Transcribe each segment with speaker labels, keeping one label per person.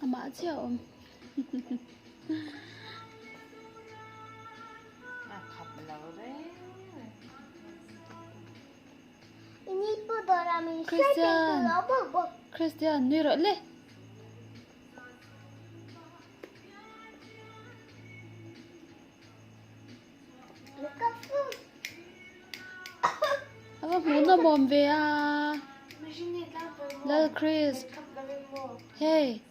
Speaker 1: Amah chiah a awm. Christian Christian nui rawh le. A va hmuh nawm awm ve a Lal Chris hei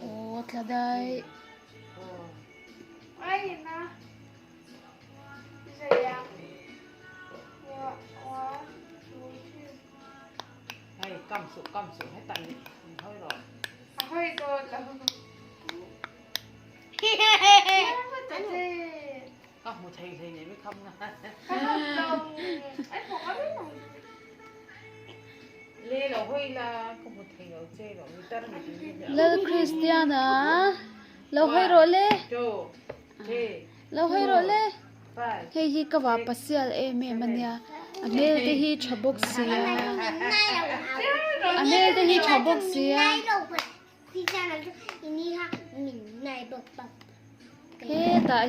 Speaker 1: Aw tla daih. Lal Kristiana lo hawi rawh le lo hawi rawh le hei hi ka vapa sial em em ania a hmel te hi tha bawk sia a hmel te hi tha bawk sia. Hetah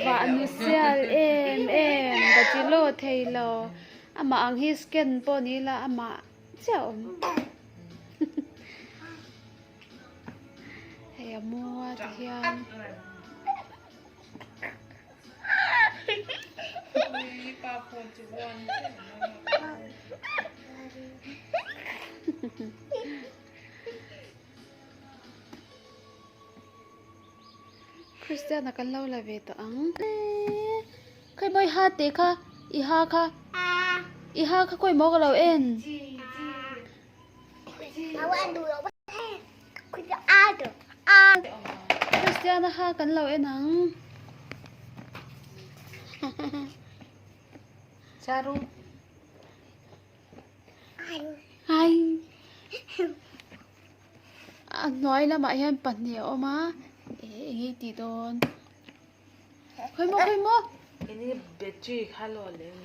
Speaker 1: vah nu sial em em bachilo thei lo amah ang hi scan pawh ni ila amah chiah a awm hei a mu a ti hian. Christian a kan lo la ve tawh ang. Khawi maw i ha teh kha i ha kha i ha kha khawi maw ka lo en. Christian a ha kan lo en ang.
Speaker 2: Charu.
Speaker 1: Ai. A hnuai lamah hian pahnih a awm a eh eng nge tih dawn khawi maw khawi maw.
Speaker 2: Ini battery kha lo leh.